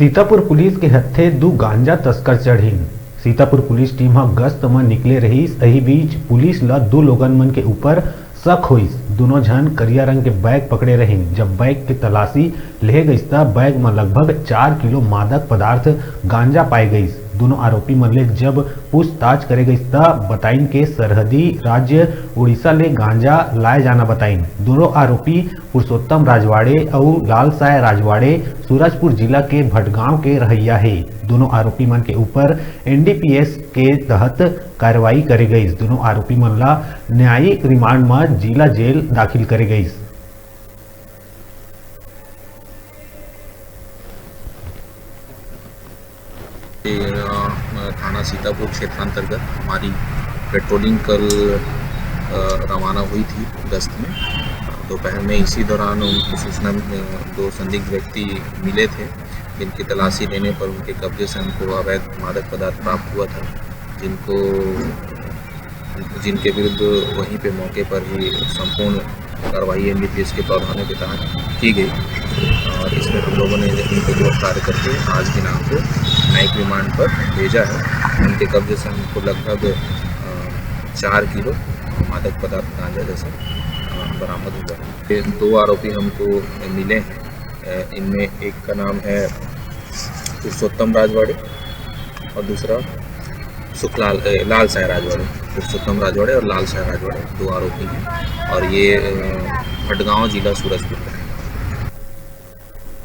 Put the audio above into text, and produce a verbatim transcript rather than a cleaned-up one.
Sitapur police के हत्थे दू गांजा तस्कर चढ़िन। सीतापुर पुलिस टीम ह गश्त म निकले रहिस। एही बीच पुलिस ल दू लोगन मन के ऊपर शक होइस। दूनों झन करिया रंग के बैग पकड़े रहिन। जब बैग के तलाशी लेहे गइस, त बैग म लगभग चार किलो मादक पदार्थ गांजा पाए गइस। दूनों आरोपी मन ले जब पूछताछ करे गइस, त बताइन के सरहदी राज्य उड़ीसा ले गांजा लाए जाना बताइन। दूनों आरोपी पुरुषोत्तम राजवाड़े अउ लालसाय राजवाड़े सूरजपुर जिला के भटगांव के रहइया हे। दूनों आरोपी मन के ऊपर एनडीपीएस के तहत कार्रवाई करे गइस। दूनों आरोपी मन ला न्यायिक रिमांड म जिला जेल दाखिल करे गइस। ये, अ, थाना सीतापुर क्षेत्रांतर्गत हमारी पेट्रोलिंग कल, अ, रवाना हुई थी गश्त में। दोपहर में इसी दौरान उनको सूचना, अ, दो संदिग्ध व्यक्ति मिले थे, जिनकी तलाशी लेने पर उनके कब्जे से हमको अवैध मादक पदार्थ प्राप्त हुआ था, जिनको, जिनके विरुद्ध वहीं पे मौके पर ही संपूर्ण कार्रवाई एनडीपीएस के प्रावधानों के तहत की गई और इसमें हम लोगों ने इनको गिरफ्तार करके आज दिनांक को न्यायिक रिमांड पर भेजा है। उनके कब्जे से हमको लगभग, अ, चार किलो मादक पदार्थ गांजा जैसा, अ, बरामद हुआ है। ये दो आरोपी हमको मिले हैं। अ, इनमें एक का नाम है पुरुषोत्तम राजवाड़े और दूसरा सुखलाल, अ, लाल साय राजवाड़े। पुरुषोत्तम राजवाड़े और लाल साय राजवाड़े दो आरोपी हैं और ये, अ, भटगांव, जिला सूरजपुर का।